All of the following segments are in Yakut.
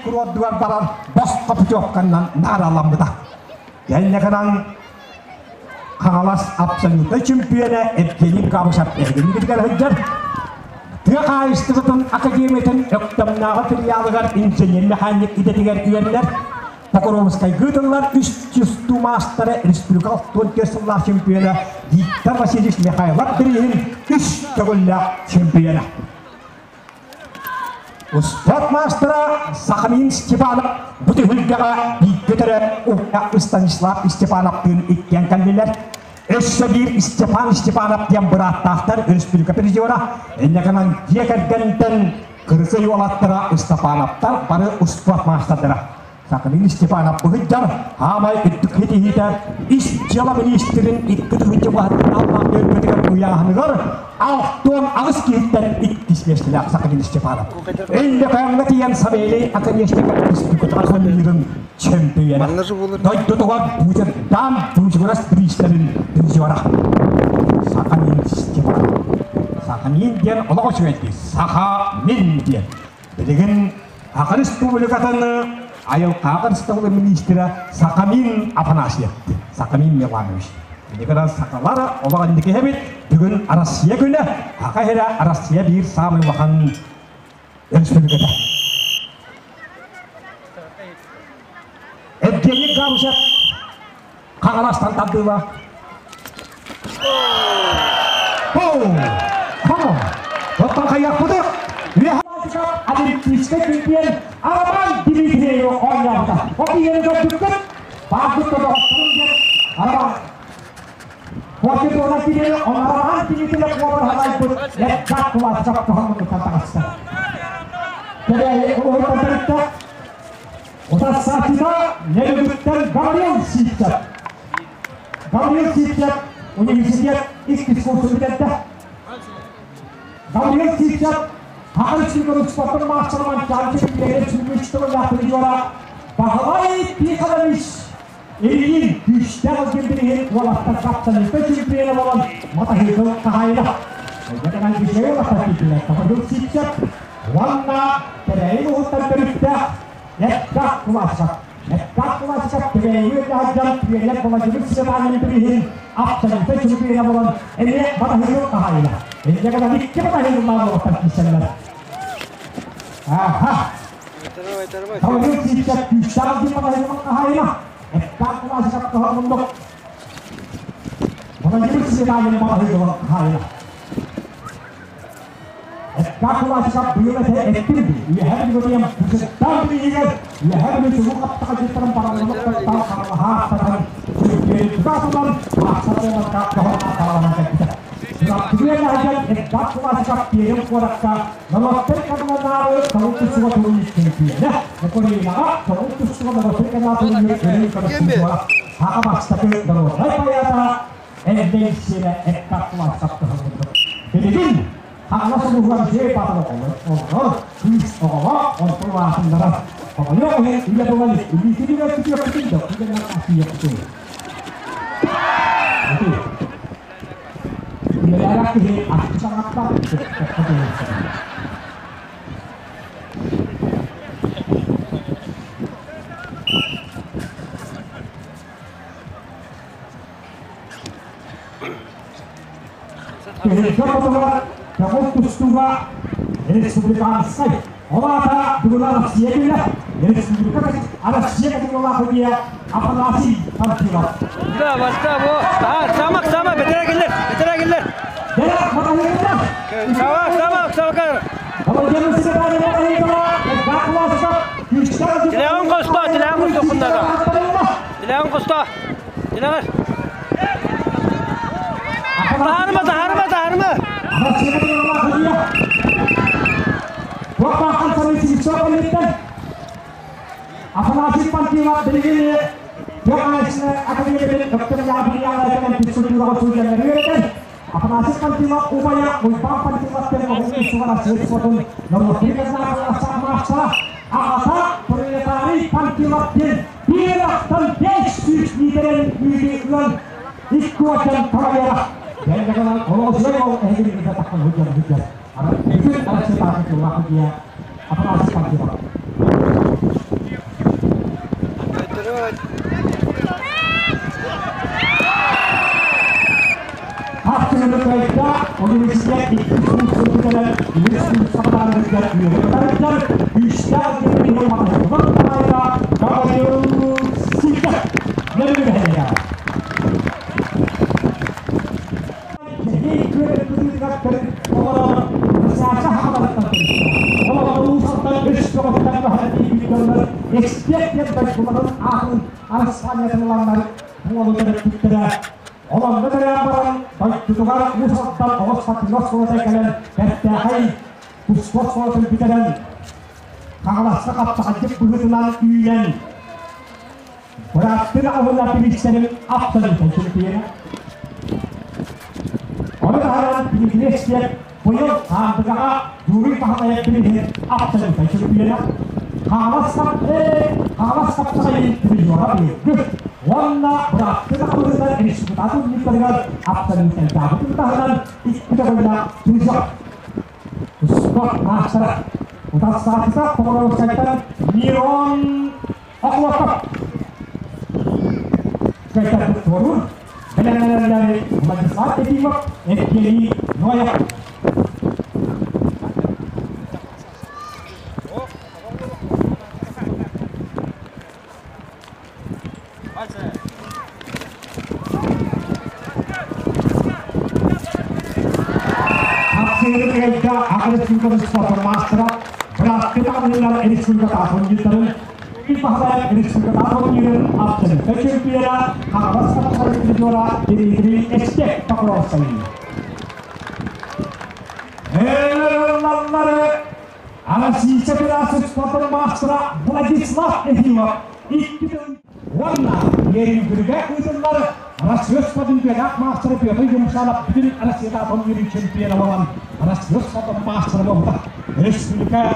курордугар барар босхо путевканнан наараламмыта. Кэннекынан Хаҥалас абсолютнай чемпиона Евгений Габышев эһигинигитигэр сылдьар. Тыа хаһаайыстыбатын академиятын Өктөмнөөҕү филиалыгар инженер-механик идэтигэр үөрэнэр. Покровскайга ыытыллар үс тустуу маастара республика 64 сыллаах чемпиона Виктор Васильевич Михайлов бирииһин үс төгүллээх чемпиона. Успуорт маастара Сахамин Степанов бу түһүлгэҕэ бииргэ төрөөбүт Станислав Степановтыын иккиэн кэллилэр. Өссө биир Степан Степанов диэн бырааттаахтар республика призера, инньэ гынан дьиэ кэргэнтэн кыргый уолаттара Степановтар бары успуорт маастардара. Сахамин Степанов быһыйдар хаамай үрдүк ситиһиитэ ис дьыала миниистирин 2 баһыттаах өлбөтүгэр ыйааһыныгар 68 киһиттэн иккис миэстэлээх Сахамин Степанов. Өймөкөөҥҥө тиийэн Савелий Оконешников республикатыгар хамыырын чөмпүйэнэ. Дойдутугар Путинтан Путинрас бириистэрин призера. Сахамин Степанов. Сахамин диэн олох үчүгэйдик Сахамин диэн. Билигин Саха Республикатын айылҕа харыстабылын миниистирэ Сахамин Афанасьев, Сахамин Миланович. Билигин сахалар олох инники эбит. Бүгүн Россия күнэ, Саха сирэ Россия биир саамай улахан республиката. Евгений Габышев Хаҥаластан тардыыла. Оттон хайыахпытый? Олимпийскай чемпион Роман Дмитриев оонньообута. Ол ийэни көрдүккүт, баарбыт доҕотторум диэн Роман Хочет уона кини Роман Дмитриев уобараһын айбыт Лепкат Кулачев туһаммытыттан таҕыста. Кэбээйи улууһуттан төрүттээх Утарсааччыта Нелюбүттэн Гаврил Сивцев. Гаврил Сивцев университет иккис курсу бүтэрдэ. Гаврил Сивцев Саха Республикатын спортун маастарынан чаанчы билиэри сүрүннүүчтүгүллээх призера Баһылай Тихонович Ильин күүстээх ылгын уолаттар капсалиста чемпиона буолан матаһыытын хаһаайына. Эйгэтэнэн Михаил Афанасьевич Гаврил Сивцев уонна Кэбээйи уһуттан төрүттээх Эпках Кулачев. Эпках Кулачев Кэбээйи сылдьан тренер Владимир Светанин бирииһин абсолютнай чемпиона буолан эмиэ матаһыытын хаһаайына. Инньэ гынан икки матаһыытын уолаттар киирсэллэр. Аха. Гаврил Сивцев күүстээх диэн матаһыытын хаһаайына. Эпках Кулачев тоһоҕуннук Владимир Светанин матаһыытын хаһаайына. Эпках быйыл этэ эттим үөһэ бүгүтүйэм бусыттаан билиигэр үөһэ бүлүү чулуу хаптаҕа дьыттарын бараллыбыт таттаан хараҕаһааттатан сүргүөн тутаатылар маахсар буоларга тоһоҕо талаһан кэлбитэ. Тураптыгыан аһыйан Эпках Кулачиков Пермь куоракка норуоттар кабыланнаары тоҕус тустууга туруу чемпиона Украинаҕа тоҕус тустууга норуоттар канаатылыыр өрүү көмөстүүр Саха бастакы народнай поэта Эрдэй сирэ Эпках Кулачиков туһаммыт. Билигин Хаҥалас улууһугар дьиэ батыл оҕолор, кыыс оҕолор онтон улаатыннарар. Хомойуох иһин үлэ буолан илиитин үөртүтүөхпүтүн да үлэнэн атыйыахпытын. Үлэлээх киһи ахчы саҥаттан кыттыахха диэн. Түһүлгэ хотугар көҥүл тустууга республиканскай, ол аата бүгүн Россия күнэ, республика Россия категориялаах судья Афанасий Панфилов. Да, баста, бу. А, самак, самак, бетера киллер, бетера киллер. Савак, савак, савак. Тилэҕин хосто, тилэҕин хосто кундата. Тилэҕин хосто. Тилэҕэр. Таһаарыма, таһаарыма, таһаарыма. Афанасий Пантилов билигин Тыа академиятын Өктөм физкультураҕа сылдьаннар үөрэтэр. Афанасий Пантилов убайа Уйбаан Пантилов диэн оҕону сугара средствотун норуоттун маастара, аҕата пролетарий Пантилов диэн биир ахтан 500 литрэн үүтү ылан икки уочан тавайара. Дэндэҕинэн олоҕусугар ол эһигини таххан сылдьар сылдьар. Ара бүтүн Арасыйатааҕы тыллаах диye Афанасий Пантилов. Хапсыырыкайда университет икки курсун бүтэрэн, үһүс курс саҕаланыгар үөрэнэр күүстээх диэн матыһынан таайда Гаврил Ситов нөрүгэһэйэ. Киһи күөрэ олорон Саша хабалаттан Олорон үс көҕүттэн баһан тиийбит эксперт диэн дойдуларын аатын Араспаанньатын ыланнар буолу төрөппүттэрэ. Олонно төрөөн баран дойдутугар Уус-Алдан оҕо спортивнай оскуолата кэлэн бэртээхэй тустуу оскуолатын бүтэрэн Хаҥаласка хапсаҕайдык быһыытынан үүнэн бырааттыы аҕыһына пилиистэрин абсолютнай чемпиона. Ону таһынан Дмитрий Эстиэп быйыл Хаандыгаҕа Юрий Баһылайап пилиһин абсолютнай чемпиона. Хаҥалас Хаҥалас хапсаҕайын призера быйылгы уонна бырааттыы аҕабытыгар республикатын лигаларыгар абсолютнайдаабытын таһынан икки төгүллээх призер. Спорт маастара. Утарсааччыта Покровскайтан Мирон Охлопов. Кайтарбыт туоруур. Бэлэмнэнэллэри Владислав Ефимов, Евгений Ноев. Хапсыыры Аха Республикатын спортун маастара, бырааттыы таҕыллар республика таасонньуттарын Баһылай республика таасонньугун абсолютнай чемпиона, Хаҥалас хапсаҕай призера Дмитрий Эстек Покровскай. Ыллаллары Российская Федерация спортун маастара Владислав Ефимов икки тыл уонна Нерюнгригэ ыытыллар Россия спортун үтүөлээх маастара Петр Юмшанов бүтүн Россиятааҕы турнирын чемпиона буолан Россия спортун маастара буолбута. Республика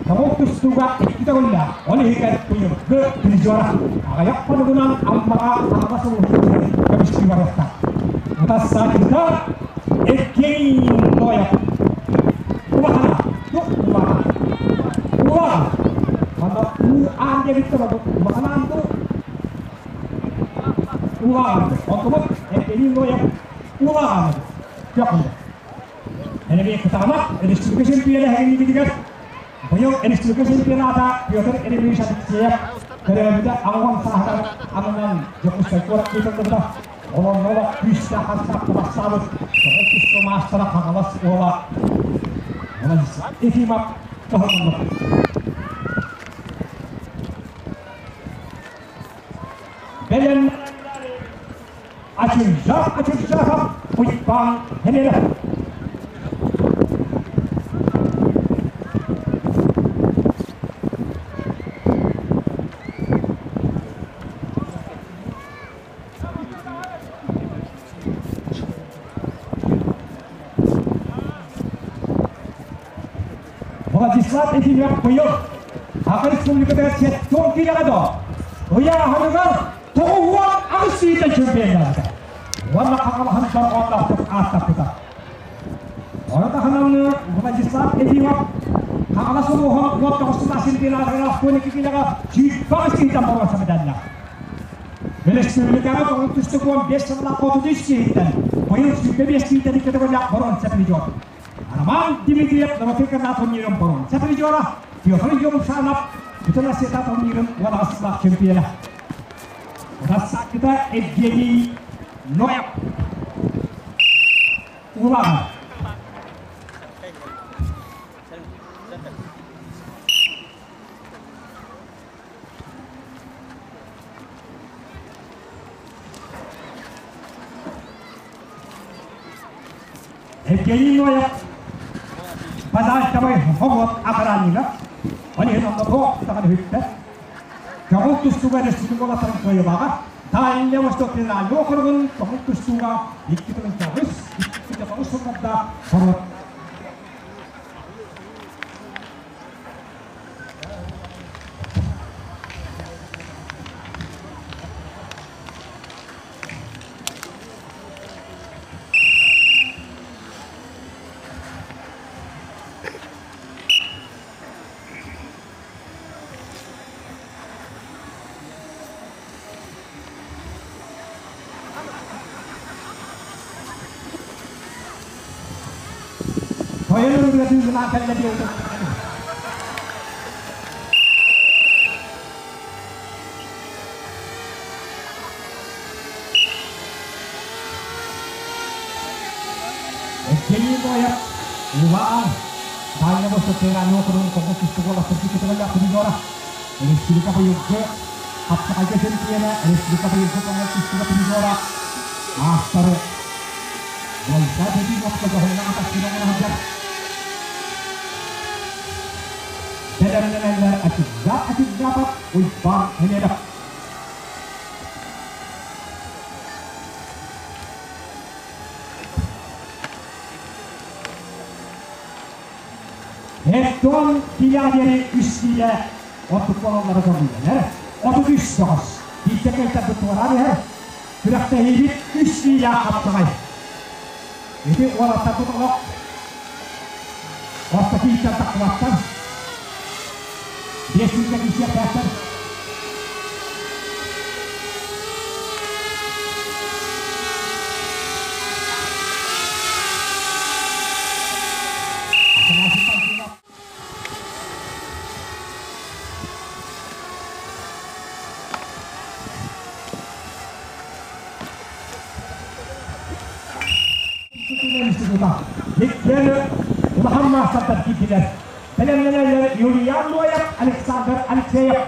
тоҕус тустууга икки төгүллээх, ол иһигэр быйылгы призера. Аҕыйах хонугунан Аммаҕа Хаҥалас улууһун көмүскүү барыахтаах. Утарсааччыта Евгений Ноев. Улахана, тух улахан. Улахан. Манна уу аан диэбиттэр улахан аан дуу? Улахан. Онтубут Евгений Ноев улахан. Көхүлэ. Энэби кытаанах республика чемпиона эһигиннибитигэр быйыл республика чемпионата Петр Ильич Алексеев төрөөбүтэ 80 сааһыгар ананан Дьокуускай куорат ыытыллыбыта. Олоннолох күүстээх харсаах бастаабыт тоҕус тустуу маастара Хаҥалас уола Владислав Ефимов тоһоҕоллор. Бэлэм Ачыйжах Ачыйжахов Уйбаан Хемелев. Владислав Ефимов быйыл Саха Республикатыгар сеттон киилэҕэ до ыйааһыныгар 98 сүүтэ чемпионнаабыта уонна Хаҥалаһын дорҕоонноохтук ааттаппыта. Ону таһынан Владислав Ефимов Хаҥалас улууһун 19 сыллаах чемпионатыгар 62 киилэҕэ 28 киһиттэн боруонса медаллаах. Өрөспүүбүлүкэҕэ тоҕус түстүк 15 сыллаах 33 киһиттэн быйыл 25 киһиттэн икки төгүллээх боруонса призер. Роман Дмитриев норуотун канал турнирын боруонса призера, Петр Юмшанов бүтүн Россията турнирын 18 сыллаах чемпиона. Рассакыта Евгений Ноев. Улахан. Евгений Ноев базальтовай хомуот охраннига, ол иһин онно туох даҕаны бүппэт. Көҕүл тустууга республика улаатарын кыайыылааҕа Дальний Восток федеральный округун көҕүл тустууга 2009 2009 сылларда хоруот Тойон ырыа тыынынан кэллэ диэбитим. Евгений Ноев, Улаан, Дальнего Востока федеральный округун Конгресс тустууга сертификатыгар призера, Республика быйылгы хапсаҕайга чемпиона, Республика быйылгы Конгресс тустууга призера, маастары Владислав Ефимовка дьоһуннаах атахтыыр оҥоро сылдьар. Бэлэмнэнэллэр Атигзат Атигзатов, Уйбаан Хемеров. Эстон килиадери үс киилэ ордук буолаллара көҥүллэнэр. 33 соҕус. Биирдэ кэлтэрбит туораан иһэр. Күрэхтэһиибит үс киилээх хапсаҕай. Ити уолаттарбыт олох орто кииттэн тахсыбаттар. Биэс киилэ киирсиэхтээхтэр. Афанасий Панфилов института иккиэн улахан маастардар киирдилэр. Бэлэмнэнэллэр Юлиан Ноев, Александр Алексеев.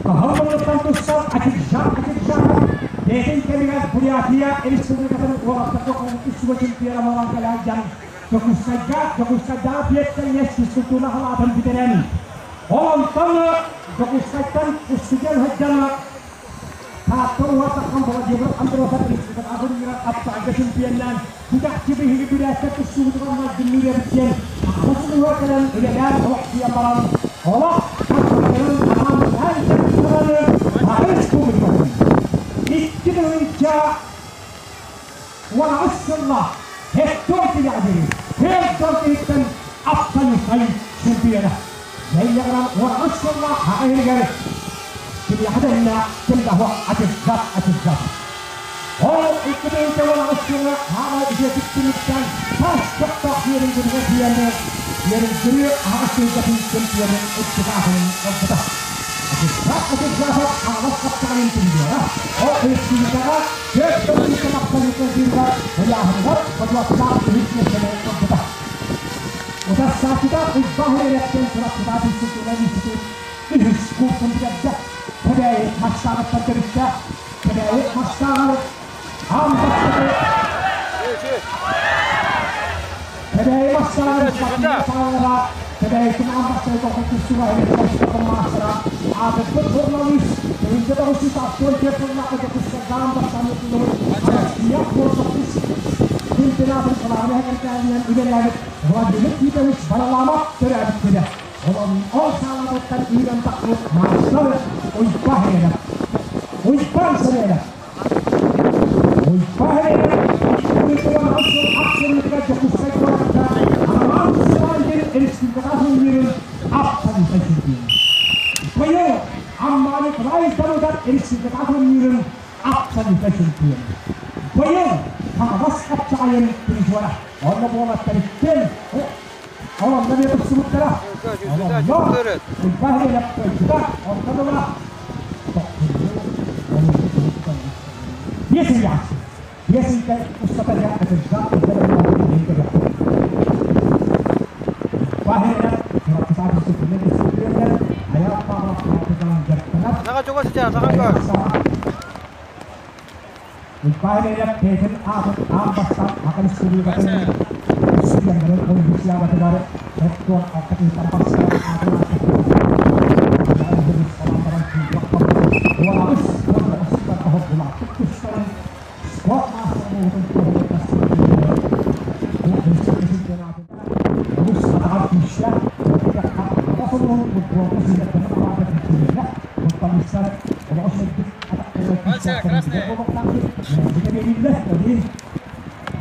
Хаһан тустан Атикжан Атикжанов бэйэтин кэмигэр Бурятия Республикатын уолаттарга үс чемпиона буолан кэлэн дьон Дьокуускайга Дьокуускайдааҕы пиэттэн физкультура халаатын бүтэрэн, ол онтон Дьокуускайтан устудьуон сылдьан Таатта уһатаххан Владимир Андросов республикатын агырыыра аптаайга чемпионнаан бүтэхчи биһиги бүрээттэр тустуубутугар майгынныыр эбит диэн аҕыс сылыгар кэлэн үлэлээн олохсуйан баран олох хапсаҕайын анаан тураны Саха Республикатын 2018 сыллаах Хектор тилэҕи Хектор иһиттэн абсолютнай чемпиона. Нэйяҕынан 18 сыллаах Саха иһигэр кимиэхэ да иннэ ким да суох атырдьах атырдьах. Ол 2018 сылы хаама үтүөтүк түмүктэн тас чохтоох Иэрингиригэ тиийэннэр Иэрингири аһаҕас түһүлгэтин чемпионун ыччатаахын ылбыта. Атырдьах Атырдьахов аһаҕас хапсаҕайын чемпиона. Ол республикаҕа түөрт төгүлүккэ абсолютнай быыбар ыйааһыныгар бочуоттаах үһүс миэстэни ылбыта. Утарсааччыта Уйбаан Эрэптэн Чурапчытаах институтунан институт үһүс курсун бүтэрдэ. Кэбээйи Мастааҕыттан төрүттээх. Кэбээйи Мастааҕар аан бастакы Кэбээйи Мастааҕар спортивнай Кэбээйитин аан бастакы конкурсуга электроника маастара аатырбыт журналист 1964 сыллаахха Дьокуускайга аан бастаан ыытыллыбыт Россия спортсмен чемпионатын кылаабынай кэркээһинэн үлэлээбит Владимир Титович Бараламов төрөөбүт күнэ. Ол саалатыттан үүнэн тахсыбыт маастар Уйба Хеленов. Уйбаан Сэмэнов. Уйба Хеленов 2016 сыл ахсынньыга Дьокуускай куоракка Арамаан Сыбаайдын республикаҕа турнирын абсолютнай чемпиона. Быйыл Амма Николай Данудар республикаҕа турнирын абсолютнай чемпиона. Быйыл Хаҥалас хапчаҕайын призера. Онно буолаттар иккиэн Ол онно эмиэ тупсубуттара. Онно Уйбаан Хеленов кыайбыта, онтон ыла 5 ый ааспыт. 5 ыйга устата дьэ атырдьах Уйбаан Хеленов Чурапчытаах институтунан институтунан Айаал Павлов аатынан дьарыктанар. Саха чугас сытар, саха көр. Уйбаан Ильев бэйэтин аатын аан бастаан Саха Республикатын чемпионнарын Олимпиадатыгар 46 киһиттэн тахсар аатын ааттаппыт тустарын спорт маастара буолбутун туоһулук олус сатаҕар күүстээх футболистар олоҕу сырдык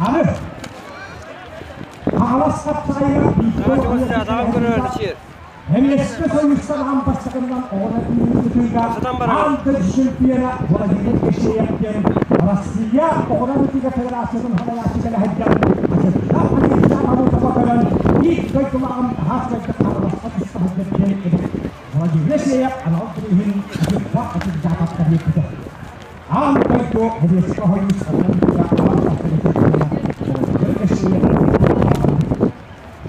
Аны Хаҥалас хапсаҕайыгар Эмиэскэ Союзтан аан бастакыннан оҕону ыытыыга аан дойду чемпиона Владимир Кощеев диэн Россия оҕонон ытыыга федерациятын салайааччы кэлэ сылдьан ачыктаах ачыктаах Амутова көрөн. дойдулааҕым наһаа үчүгэйдик Хаҥаласка туста сылдьар диэн эбит. Владимир Сеев анал бирииһин Ачыкба Ачыкжаапапка биэрбитэ. Аан дойду Советскай Союз Атлантика аан бастакы чемпиона Владимир Сеев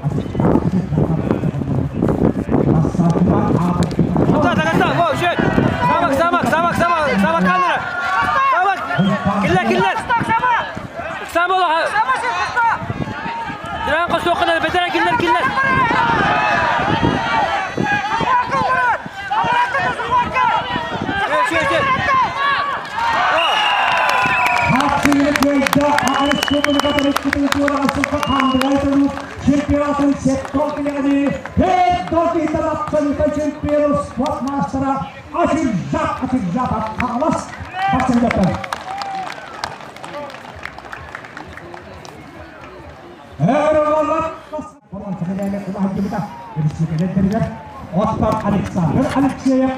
Ачыкба Ачыкжаапап Бассаатыга Куда до Во, үчүгэй. Замок, замок, замок, замок, замок камера. Замок. Киллэр, киллэр. Самолоха. Тиран костуоххuna бэтэрэ киллэр, киллэр. Үчүгэй, үчүгэй. Хапсыйы кыайда Республика Республика Хаандыгай чемпионатын сеттон килэҕини һэт киһитэн абсолютнай чемпион спорт маастара Ачыкжап Ачыкжапов Хаҥалас бастыҥдата. Оттон Александр Алексеев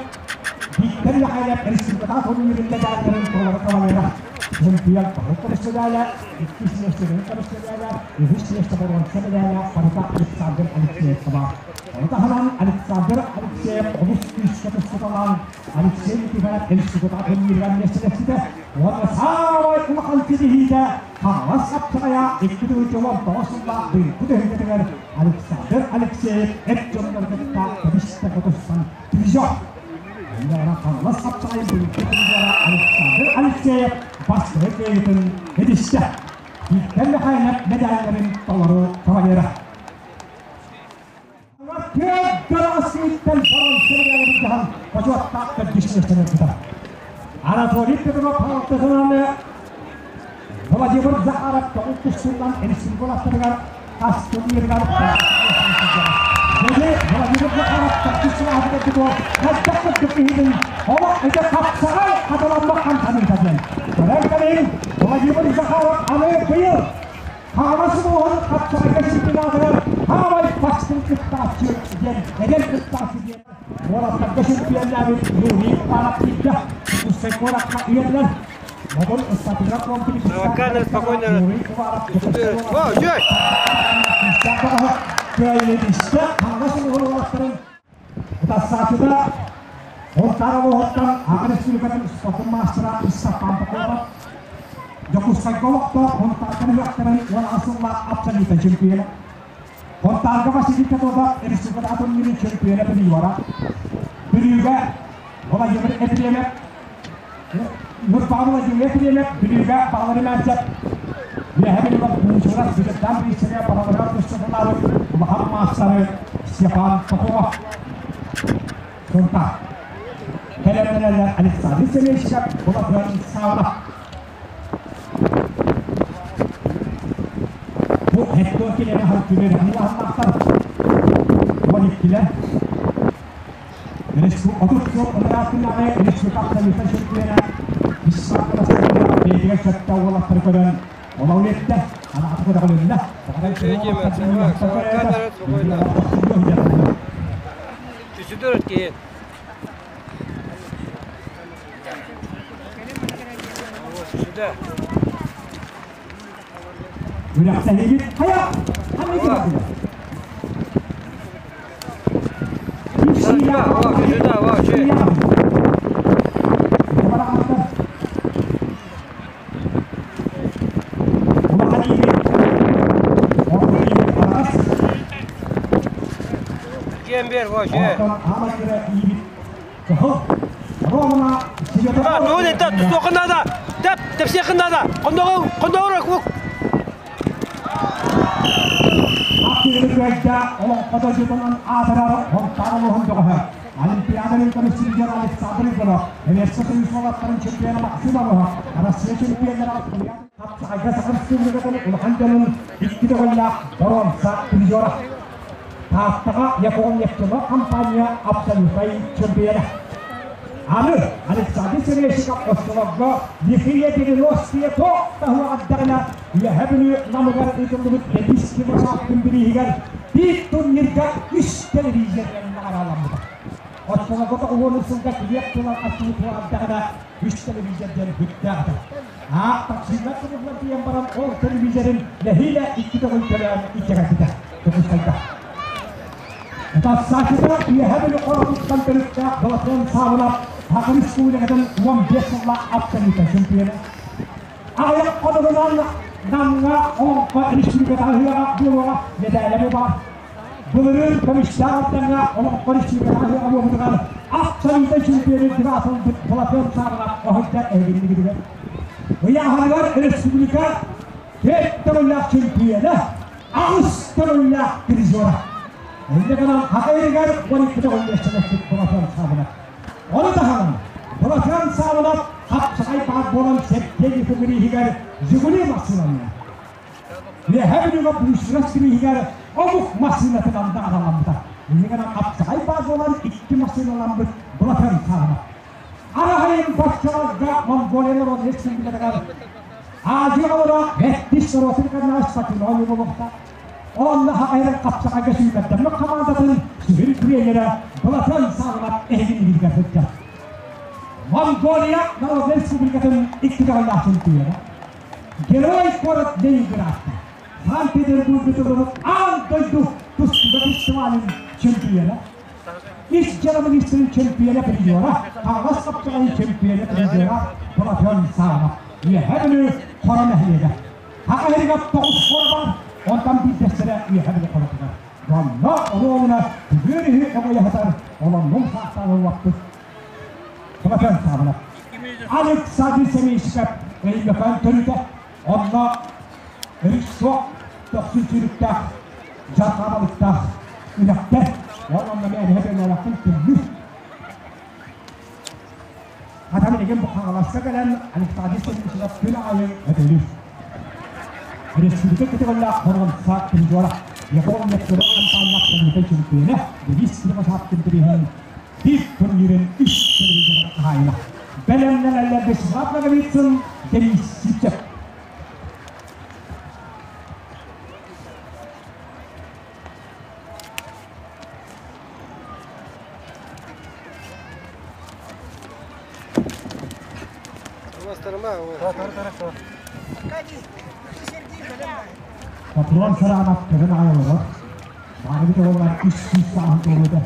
Виктор Михайлов республикаҕа турнирын медалларын толору кавалера. Чемпион тоҕус көмүс медаля, иккис миэстэ көмүс медаля, үһүс миэстэ боруонса медаля барыта Александр Алексеевка баар. Ону таһынан Александр Алексеев олус күүскэ тустуталаан Алексей Никифоров республикаҕа турнирыгар миэстэлэспитэ. Уонна саамай улахан ситиһиитэ Хаҥалас хапсаҕайа 2019 сыллаах быйылгы түһүлгэтигэр Александр Алексеев эр дьоннору кытта көмүс тустан призер. Онно Хаҥалас хапсаҕайын быйылгы призера Александр Алексеев бастакы кыайыытын ситистэ. Виктор Михайлов медалларын толору кавалера. Түөрт ситтэн бочуоттаах төрдүс миэстэни ылбыта. Анатолий Петров алтысынан Владимир Захаров тоҕус тустуунан республика аттарыгар ас турнирыгар Дьэ, Владимир Захаров төрдүс сылаһыгар хайдах курдук иһитин олох ити хапсаҕай хатыламмат хамсаныыта диэн. Көрөн кэлин Владимир Захаров аны быйыл Хаҥалас улууһун хапсаҕайга чемпионатыгар хаамай бастыҥ кыттааччы диэн эдэр кыттааччы диэн уолаттарга чемпионнаабыт Юрий Иванов киирдэ. Ускай куоракка үйэлэр Модун ыстатыйа комплекса Камера спокойно. Юрий Иванов Во, үчүгэй. Кыайыытыста Хаҥалас улууһун уолаттарын Утарсааччыта Сунтаар улууһуттан Аҕа Республикатын спордун маастара Степан Попов, Дьокуускайга олохтоох Сунтаартан үһүөхтэрин 18 сыллаах абсолютнай чемпиона. Сунтаарга Василий Петров республика турнирын чемпиона призера. Бүлүүгэ Владимир Ефремов, Нурбаҕа Владимир Ефремов, Бүлүүгэ Баҕалары Мээчэп, Үөһэ Бүлүүгэ Буучурас Бүлүктан Бириистэгэ Балаларыгар тустатылаабыт улахан маастары Степан Попов. Сунтаар. Кэлэрдэрэлэр Александр Семеновича Владимир Савва. Бу хеттон килэни харчылар ханнаахтар. 12-лэр. 30 сыл ыраатынааҕы республика абсолютнай чемпиона Вячеслав бэйэтигэр сөптөөх уолаттары көрөн олоҕун эттэ. Анааты көтөҕүлүннэ. Дима, камера спокойно. Түсүдөрөт киһи. Сюда. Күрэхтэһиибит хайа ханнык Сюда, во, сюда, во, үчүгэй. Улахан иибит. Орто иибит араас. Кем бер, во, үчүгэй. Оттон аамай иибит кыһыл. Ровно А, тугун это, тустуохха надо. Тэп, тэпсиэххин надо. Хондоҕу, хондоҕу кук. Аттыгы олоҥхо дойдутунан аатырар Сунтаар улууһун бөҕөһө. Олимпиада комиссионер Александр Иванов, Советский Союз уолаттарын чемпиона Максим Абыһов, Россия чемпионнара Хапсаҕайга Саха Республикатын улахан дьонун икки төгүллээх боруонса призера. Тааттаҕа Япония нефтяной компания абсолютнай чемпиона. Аны Александр Семейщиков оччолорго лихие 90-е туох таһуаҕардаҕына Үөһэ Бүлүү Намыгар ыытыллыбыт бэдис килосааттын бирииһигэр биир турнирга үс телевизорынан наҕарааламмыта. Оччолорго 90 сылга килиэп тылан аттыбыт туоҕардаҕына үс телевизор диэн бүттээҕэ. Аа, таксиннар кыбыллан тиийэн баран ол телевизорын нэһиилэ икки төгүл төлөөн иччэгэппитэ. Дьокуускайга. Тахсааччыта Үөһээ Бүлүү Хоротуттан төрүттээх Балахан Саабылап Саха Республикатын 15 сыллаах абсолютнай чемпиона. Аҕыйах хонугунан Намҥа Олоҥхо Республикатааҕы ыһыаҕа буолуоҕа мэдээлэ баар. Былырыын көмүстээх Алдаҥҥа Олоҥхо Республикатааҕы ыһыаҕа буолбутугар абсолютнай чемпиону дьыбаас ылбыт Балахан Саабылап оһойдар эһигиннигитигэр. Ыйааһыныгар республика төрт төгүллээх чемпиона, аҕыс төгүллээх призера. Инньэ гынан хатайыгар 12 төгүллээх сэлэспит Балахан Саабылап. Ону таһынан Балахан Саабылап хапсаҕай баар буолан Сергей Ефимовиһыгар Жигули массыынанна. Үөһээ Бүлүүгэ Бусина сирииһигэр омук массыынатынан даҕаламмыта. Инньэ гынан хапсаҕай баар буолан икки массыыналаммыт Балахан Саабылап. Арахайын баччаларга Монголия норуотун республикатыгар Азия оҕолоро бэттис норуотун кэннэ спортивной буолуохтаах. Онно хахайрын хапсаҕайга сүүмэрдэммит хамаандатын сүрүн тренерэ Балахан Сааланов эһигиннигэр сылдьар. Монголия Народнай Республикатын икки төгүллээх чемпиона. Герой город Ленинградка. Санкт-Петербург турбут аан дойду тустууга фестивалын чемпиона. Ис дьыала министрин чемпиона призера, Хаҥалас хапсаҕайын чемпиона призера Балахан Саанов. Үөһээ Бүлүү Хоро нэһилиэгэ. Саха сиригэр тоҕус хор бар, онтон биирдэстэрэ Үөһээ Бүлүү хоротугар. Онно оруолуна түгүөр үһү өҥөйө сытар олоннун саахтаан ыллаппыт Балахан Саанов. Александр Семейщиков Өймөкөөн төрүтэ, онно Рисок тохсун сүүрүктээх дьарҕаа балыктаах үрэхтэр уонна мээнэ бэлэлэххин тымныы. Хата билигин бу Хаҥаласка кэлэн Александр Семенович күн аайы өтөлүүр. Республика көтөҕүллээх боруонса призера, Япония Нефтяной хампаанньа абсолютнай чемпиона Денис Кривошапкин бирииһин биир турнирын үс телевизоры хаһаайына. Бэлэмнэнэллэр Вячеслав Ноговицын, Денис Сивцев. Патрон Саранов кэлэн аҕай олорор. Баарыбыт оҕолор 300 сааһын туолуота.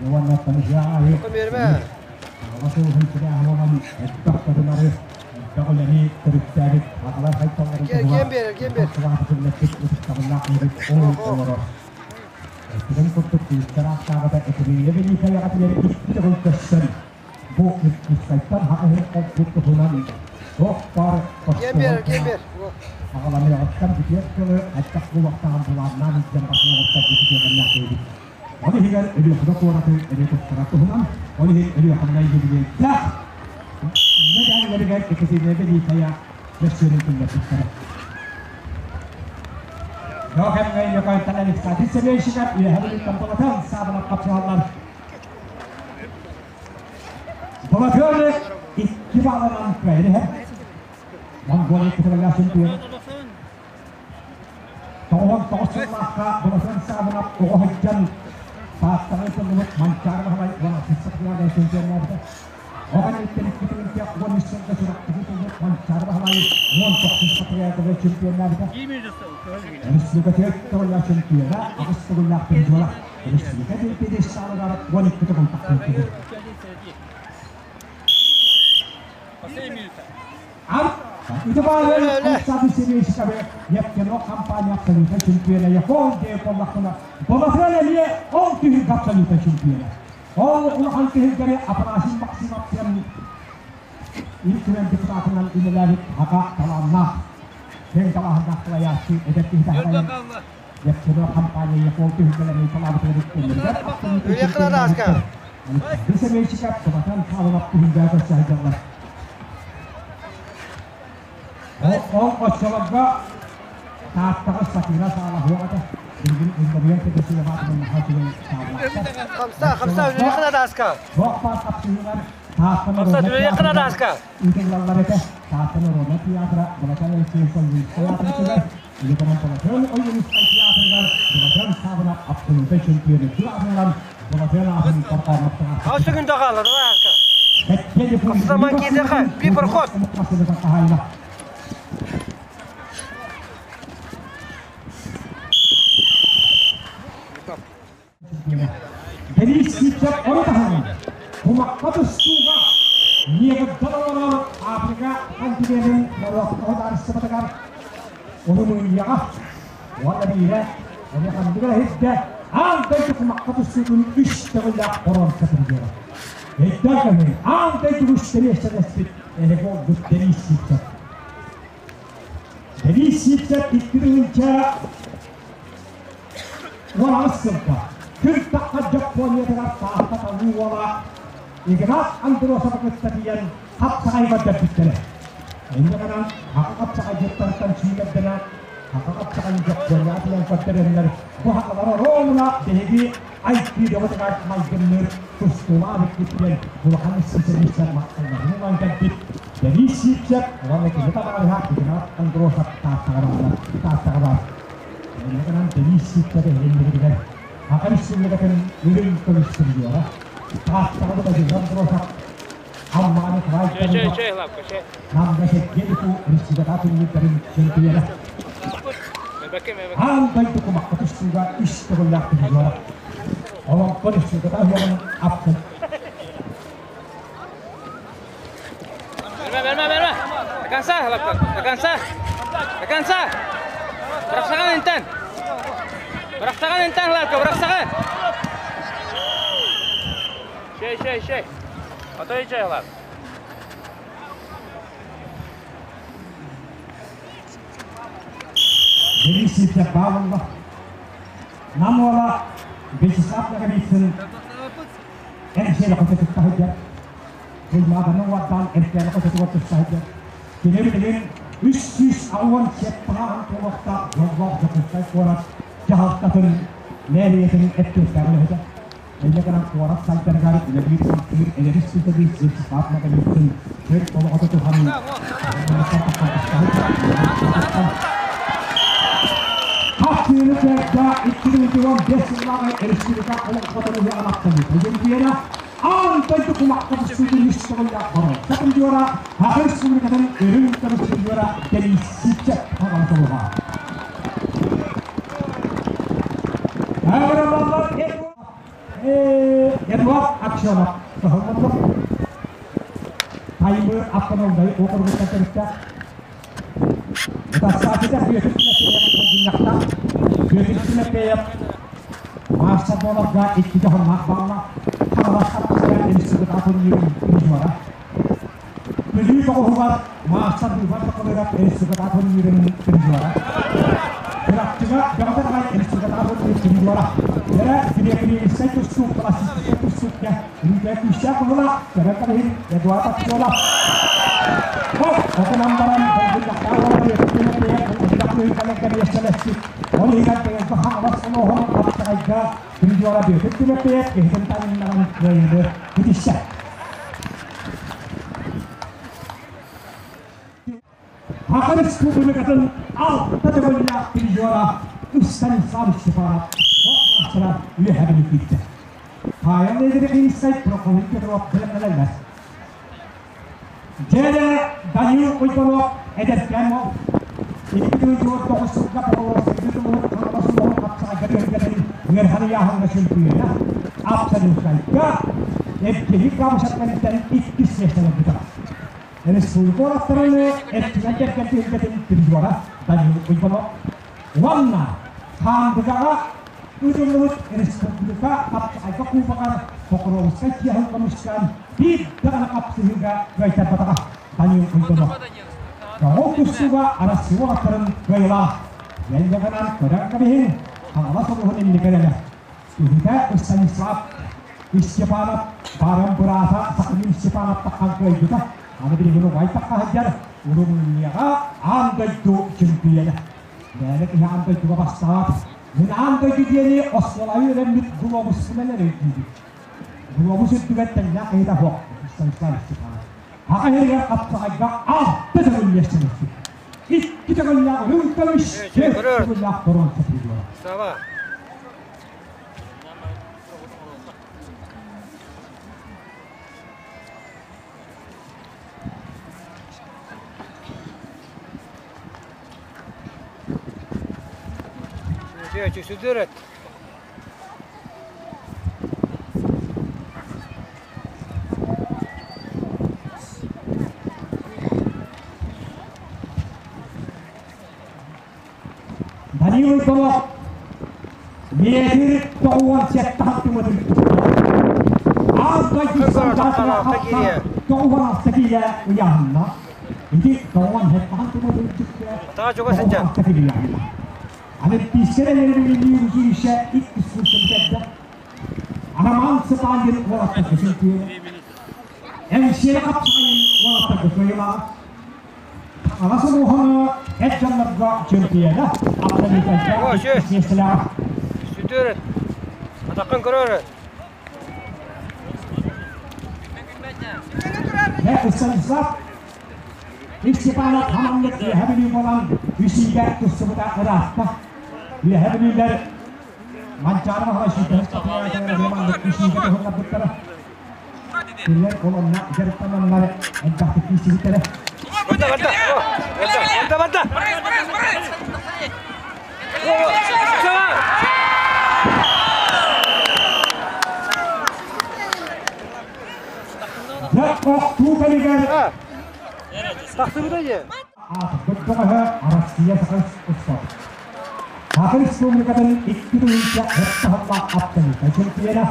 Уонна Тамижа аайы аҕа сылыһын сибээһэ буолан элбэх көрүнары, элбэх үлэни төрүттээбит аҕалар хайталларын туһугар сылаабытыллаппыт ытыктабыллаах киһибит ол олорор. Этигэн курдук күүстэр ааттааҕыта Екатерина Великаяҕа тиийэн икки төгүл көстөн бу Иркутскайтан хаһыһын холбут туһунан туох баар аҕаланыаҕыттан бүтүөр дылы хайдах буолуохтааҕын былааннаан илдьэн басын оҥостор бүтүөхэннээх Ол иһигэр Өлүөхүмэ куораты эмиэ туттарар туһунан, ол иһин Өлүөхүмэ юбилейдаах мэдээллэригэр Екатерина Великая мөссүөнүн киллэрбиттэрэ. Доо кэмҥэ Йокойтан Александр Семейщиков үөһэ Бүлүүттэн Балатан саабылап хапсыһаллар. Балатыаны икки баалынан кыайан иһэр. Монголия кытылыгар чемпион. 99 сыллаахха Балатан саабылап оҕо сылдьан Тааттаҕа ытыллыбыт Манчаары Баһылай уон сахалаах чемпионнаабыта. Оҕо кэнниттэн 2013 сылга Чурапчыга ытыллыбыт Манчаары Баһылай 19 сахалаах чемпионнаабыта. Республика төрт төгүллээх чемпиона, аҕыс төгүллээх призера. Республика пьедесталыгар 12 төгүл тахсыбыт. Ити баарын Александр Семейскабы Нефтяной компания абсолютно чемпиона Япон диэн буоллахпына, Болотуон эмиэ ол түһүлгэ абсолютно чемпиона. Ол улахан түһүлгэни Афанасий Максимов диэн Ил Түмэн депутатынан үлэлээбит аҕа талааннаах, киэҥ талааһыннаах салайааччы эдэр киһи таһаарайын Нефтяной компания Япон түһүлгэлэрин салаабытыгар үктэннэригэр абсолютно чемпионнаабыттар. Александр Семейчиков Балатан Павлов түһүлгэҕэ көрсө сылдьаллар. Ол оччолорго Тааттаҕа Сатыра саала суох этэ. Билигин Ылларыйан Федосеева аатынан наһаа үчүгэй саалаахтар. Хамса, хамса, үлүөххэ дааска. Туох баар хапсыһыылар Таатта Хамса, народнай үлүөххэ театрыгар дааска. ыытыллаллар этэ. Таатта народнай театра Балатан Алексеевич Ойуунускай аатыгар, Иликанан Балатан Ойуунускай театрыгар Балатан Саабына абсолютнай чемпионы аатынан Балатан аатын торҕоонноктоох. Хас күндэ хаалла, давай аска. Хасса киидэхэ, би проход. Сииттэр ону таһынан кумахха тустууга Негрдар олорор Африка континенын норуоттарын арыссыбатыгар Румынияҕа уонна биирэ эмиэ ханнык эрэ иһирдэ аан дойду кумахха тустуутун үс төгүллээх боруонса призера. Өйдөөн көһүн аан дойду үс тэриэстэлэспит эһиги буолбут Денис Сивцев. Денис Сивцев 2018 сылга күн тахха Дьоппуонньатыгар Таатта талыы уола Игнат Андросовы кытта тиийэн хапсаҕай көрдөрбүттэрэ. Инньэ гынан хаха хапсаҕайдьыттартан сүүмэрдэнэ хаха хапсаҕайын Дьоппуонньаҕа тиийэн көрдөрөннөр бу хахалар оруолуна биһиги айкидобытыгар майгынныыр тустуулаах эбиппит диэн улахан специалистар махталларын ылан кэлбит Денис Сивцев уонна кини табаарыһа Игнат Андросов Тааттаҕа бааллар Тааттаҕа баар. Инньэ гынан Денис Сивцев эһиилигитигэр Саха Республикатын үрүҥ көмүс призера Тааттаҕа Бутадыыр Андросов Аммаҕа Николай Чэй, чэй, чэй, Лапка, чэй. Намга Сергей Республика турнирдарын чемпиона. Мебеке, мебеке. Аан дойду кумахха тустууга үс төгүллээх призера. Олоҥхо республиката ыһыаҕын аппын. Берме, берме, берме. До конца, Лапка, до конца. До конца. Бырахсаҕын интэн. Бырахсаҕын интэн, Лапка, бырахсаҕын. Чэй, чэй, чэй. Отой чэй, Лап. Денис Сивцев Павлов, Нам уола Вячеслав Ноговицын Эрсиэлэ хочо тутта сылдьар. Туймааданы уордаан Эрсиэлэ хочотугар туста сылдьар. Кини билигин 387 туолуохтаах дьоллоох Дьокуускай куорат дьаһалтатын мэрийэтин эппиэттээх үлэһитэ. Инньэ гынан куорат сайдарыгар үлэлиир-хамсыыр эдэр специалист Вячеслав Ноговицын төрт олоҕо тутуһан Хапсыыны сэргэ 2015 сыллааҕы республика олоҥхотун ыһыаҕын ахтаныы Президенэ аан дойду кумахха тустуутун үс төгүллээх боруонса призера Саха Республикатын үрүҥ көмүс призера Денис Сивцев хаҕалатылҕа. Эдуард Аксенов тоһоҕоллор. Таймыр автомобиль уокуругуттан төрүттээх. Утарсааччыта Бүөтүр Тимофеев булгунньахтаах. Бүөтүр Тимофеев маастар буоларга икки дьоһуннаах баалла. Хаҥалас хаппыйа институт турнирын призера. Бүлүү тоҕуһугар маастар быыбар тахалыгар институт турнирын призера. Чурапчыга бөҕөтө аҕай институт турнирын призера. Дьэрэ греко-римскэй тустуук, классическай тустуукка Үүтэ күүстээх быһыылаах, көрөн кэбиһин, Эдуард Аксенов. Отунан баран, булгунньахтаах уола Бүөтүр элбэх түһүлгэлэргэ миэстэлэспит. Ол иһигэр бэйэлгэ Хаҥалас улууһун Хапсаҕайга призера Бүөтүр Тимофеев киһитин таҥыннаран кыайыыны ситистэ. Саха Республикатын алта төгүллээх призера Станислав Степанов спорт маастара үөһэ киирдэ. Павел Ледерихинскай Прокопий Петров бэлэмнэнэллэр. Дьэрэ Данил Уйбанов эдэркээн уол 2009 сылга Покровскай тутулун Хаҥалас улууһун хапсаҕайга түһүлгэтин ыарахан ыйааһыҥҥа чөмпүйүөнэ Абсолютнайга Евгений Габышев кэнниттэн иккис миэстэлэммитэ. Республика уолаттарын эрчимэн кэргэн түһүлгэтин призера Данил Уйбанов уонна Хаандыгаҕа ыытыллыбыт республика хапсаҕайга кубогар Покровскай чиэһин көмүскээн биир даҕаны хапсыһыыга кыайтарбатаҕа Данил Уйбанов. Тоҕо тустууга Арассыыйа уолаттарын кыайыылаах Лэллэҕинэн көрөн кэбиһин, Хаҥалас улууһун инникилэрэ. Киһитэ Станислав Степанов баарын быраата Сахамин Степанов таххан кыайбыта. Аны билигин убай тахха сылдьар Румынияҕа аан дойду чемпиона. Мээнэ киһи аан дойдуга бастаабат. Мин аан дойду диэни оскуолаҕа үөрэммит глобуспунан эрэ өйдүүбүн. Глобус үрдүгэр тэҥнээх киһитэ суох Станислав Степанов. Аҕа иһигэр хапсаҕайга алта төгүл миэстэлэспит. Икки төгүллээх үрүҥ көмүс, түөрт төгүллээх боруонса призера. Сава. Сүдүрөт. Данил Иванов метр 97 сантиметр. Аан дойду стандартына хапса 96 киилэ ыйааһынна. Ити 97 сантиметр үрдүккэ 96 киилэ ыйааһынна. Олимпийскай эрэллии училище иккис курсун бүтэрдэ. Роман Цыпандин уолаттарга чемпион. Эҥсиэли хапсаҕайын уолаттарга кыайыылаах. Аҕа улууһун эр дьоннорго чемпиона Абдалитайга иккис миэстэлээх. Сүтүөрүт. Атаххын көрөөрү. Станислав Степанов хаманнык Үөһэ Бүлүү буолан үсүүгэ тустубута ыраатта. Үөһэ Бүлүүлэр Манчаары Баһылай сүүрбэһис патриотелара маннык үсүүгэ туһуннарбыттара. Кинилэр ол онно дьарыктананнар элбэхтик киирсибиттэрэ. Барда, барда! Барда, барда! Дьэ, охтуу кэмигэр Тахсыбыта дии. Аатырбыт бөҕөһө Арассыыйа Саха Саха Республикатын 2007 сыллаах абсолютнай чемпиона,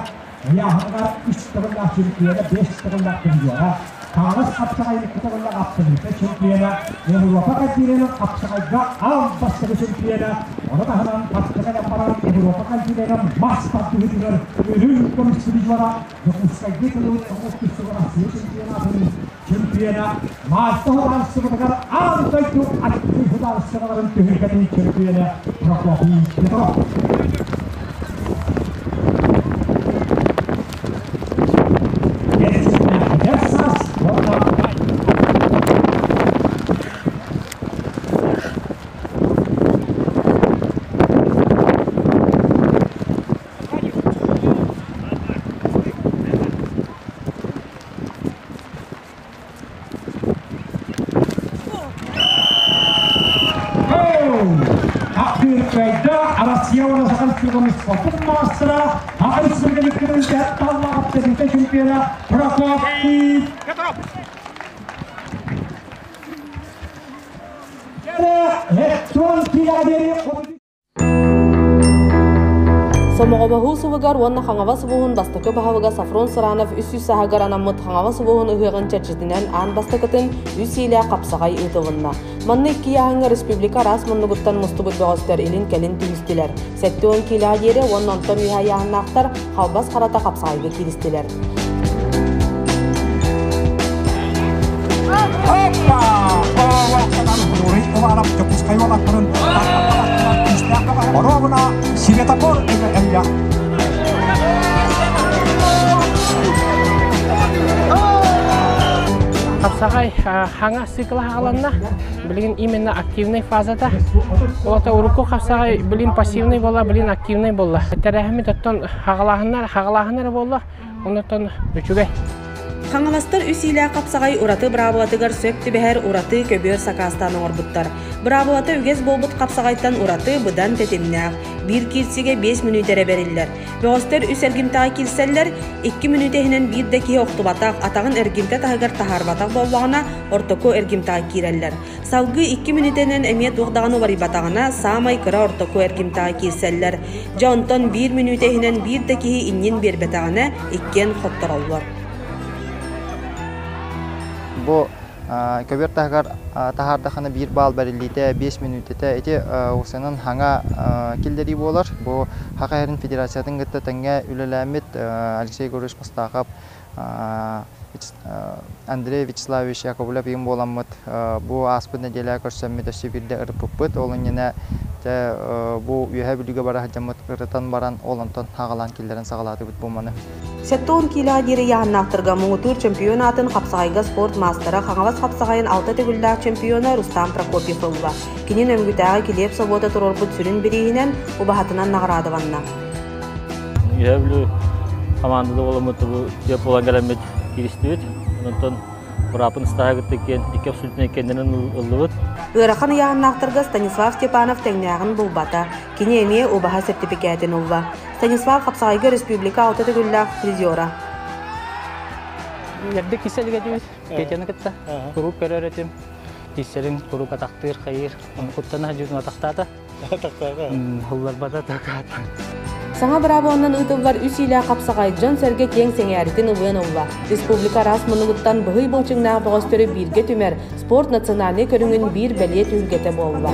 ыйааһыныгар үс төгүллээх чемпиона, биэс төгүллээх призера, Хаҥалас хапсаҕайын икки төгүллээх абсолютнай чемпиона, Европа континенын хапсаҕайга аан бастакы чемпиона, ону таһынан хапсаҕай баран Европа континенын мас тардыһыытыгар үрүҥ көмүс призера, Дьокуускайга тылыбыт тоҕус түстүгэр Россия чемпионатын чемпиона, Мальта судаарыстыбатыгар аан дойду аччыгый судаарыстыбаларын түһүлгэтин чемпиона Прокопий Петров. Эдэр саас уонна Ахтыркайда Россия уонна Саха Республикатын спортун маастара, Саха Республикатын таллаах чемпиона Прокопий Петров. Электрон киилэҕэ Сомоҕолоһуу сылыгар уонна Хаҥалас улууһун бастакы баһылыга Софрон Саранов 300 сааһыгар анаммыт Хаҥалас улууһун ыһыаҕын чэрчитинэн аан бастакытын үс иилээх хапсаҕай ыытылынна. Манна икки ыйааһыҥҥа республика араас муннугуттан мустубут бөҕөстөр илин-кэлин түһүстүлэр. 70 киилэҕэ диэри уонна онтон үөһэ ыйааһыннаахтар халбас харата хапсаҕайга кииристилэр. Оруобуна светофор эллэх. Хапсаҕай хаҥа цикла хааланна. Билигин именно активный фазата. Олата урукку хапсаҕай билин пассивный буолла, билин активный буолла. Тэрээһиммит оттон хаҕалааһыннар, хаҕалааһыннар буолла. Онтон үчүгэй. Хаҥаластар үс иилээх хапсаҕай ураты быраабылатыгар сөп түбэһэр ураты көбүөр сакаастаан оҥорбуттар. Быраабылата үгэс буолбут хапсаҕайтан ураты быдан тэтимнээх. Биир киирсигэ 5 мүнүүтэ эрэ бэриллэр. Бөҕөстөр үс эргимтэҕэ киирсэллэр, 2 мүнүүтэ иһинэн биир да киһи охтубатах, атаҕын эргимтэ таһыгар таһаарбатах буоллаҕына, ортоку эргимтэҕэ киирэллэр. Салгыы 2 мүнүүтэнэн эмиэ туох даҕаны уларыйбатаҕына, саамай кыра ортоку эргимтэҕэ киирсэллэр. Дьэ онтон биир мүнүүтэ иһинэн биир да киһи иннин биэрбэтэҕинэ, иккиэн хоттороллор. Бу көбүөр таһыгар таһаардахына биир баал бэриллиитэ 5 мүнүүтэтэ ити усанан хаҥа киллэрии буолар. Бу Саха Сирин Федерациятын кытта тэҥҥэ үлэлээммит Алексей Егорович Мастахов, Андрей Вячеславович Яковлев ийэм буоламмыт бу ааспыт нэдиэлэ көрсөммүт өссө биирдэ ырыппыппыт. Ол иннинэ бу Үөһээ Бүлүүгэ бара сылдьаммыт ырытан баран ол онтон хаҕалаан киллэрэн саҕалаатыбыт бу маны. 70 киилэҕэ диэри ыйааһыннаахтарга муҥутуур чемпион аатын хапсаҕайга спорт маастара Хаҥалас хапсаҕайын алта төгүллээх чемпиона Рустам Прокопьев ылла. Кини Нөмүгүтээҕи килиэп собуота туруорбут сүрүн бирииһинэн убаһатынан наҕараадаланна. Үөһээ Бүлүү хамаандата буоламмыт бу түөрт буолан кэлэммит кииристибит. Онтон бырааппын ыстааһа кытта иккиэн икки абсолютнай иккиэннэрин ыллыбыт. Ыарахан ыйааһыннаахтарга Станислав Степанов тэҥнээҕин булбата. Кини эмиэ убаһа сэртипикээтин ылла. Станислав хапсаҕайга республика алта төгүллээх призера. Эрдэ киселге диэбит Петяны кытта куруук көрөр этим. Киселин куруук атахтыыр, хайыыр. Оны куттана дьүтүн атахтаата. Hulларбата такаата. Саҥа быраабыланан ыытыллар үс иилээх хапсаҕай дьон-сэргэ киэҥ сэҥээритин ылыан ылла. Республика араас муннугуттан быһый былчыҥнаах бөҕөстөрү бииргэ түмэр спорт национальнай көрүҥүн биир бэлиэ түһүлгэтэ буолла.